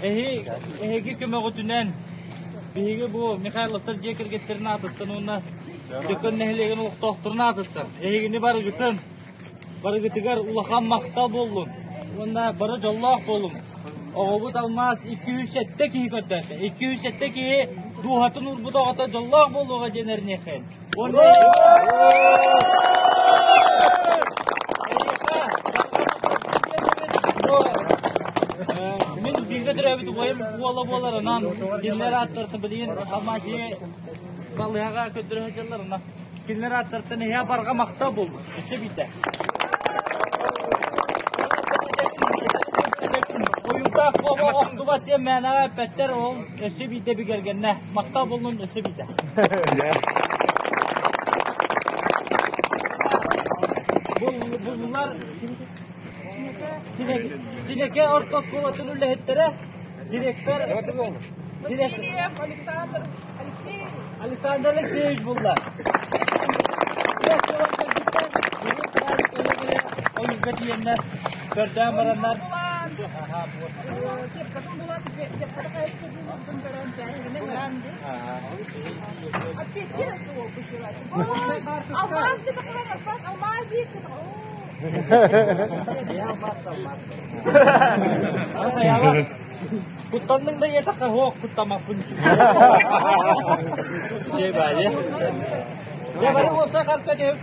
Эһиги көмөҕүтүнэн биһиги бу Михайловтар дьиэ кэргэттэрин аатыттан уонна Дьөккөн нэһилиэгин олохтоохторун аатыттан эһигини барыгытын барыгытыгар улахан махтал буоллун уонна бары дьоллоох буолуҥ. Оҕобут алмаас 207 киһи көрдөөтө. 207 киһи дууһатын уурбут оҕото дьоллоох буолуоҕа диэн эриниэххин. Уонна Мин бииргэ төрөөбүт убайым уола буолар, онон кинилэр ааттарыттан билигин Алмаачыйа балыыһаҕа көрдөрө сылдьаллар, онон кинилэр ааттарыттан эһиэхэ барҕа махтал буолбут. Өссө биирдэ. Ойуурдаах буола охтубат диэн мээнэҕэ эппэттэр, ол өссө биирдэ бигэргэннэ. Махтал буоллун өссө биирдэ. Буллар Чинэкэ орто оскуолатын үлэһиттэрэ, директор Васильев Александр Алексеевич. Александр Алексеевич булла. Ойууга тиийэннэр, көрдөөн бараннар. Кепкатын булан, кепката хайыска булуохтун көрөн, тээһигинэн Опять суол Алмаз деп алмаз Куттанныҥ да ийэтэххэ суох куттамаппын. Дьэ бары уопсай хаска түһүк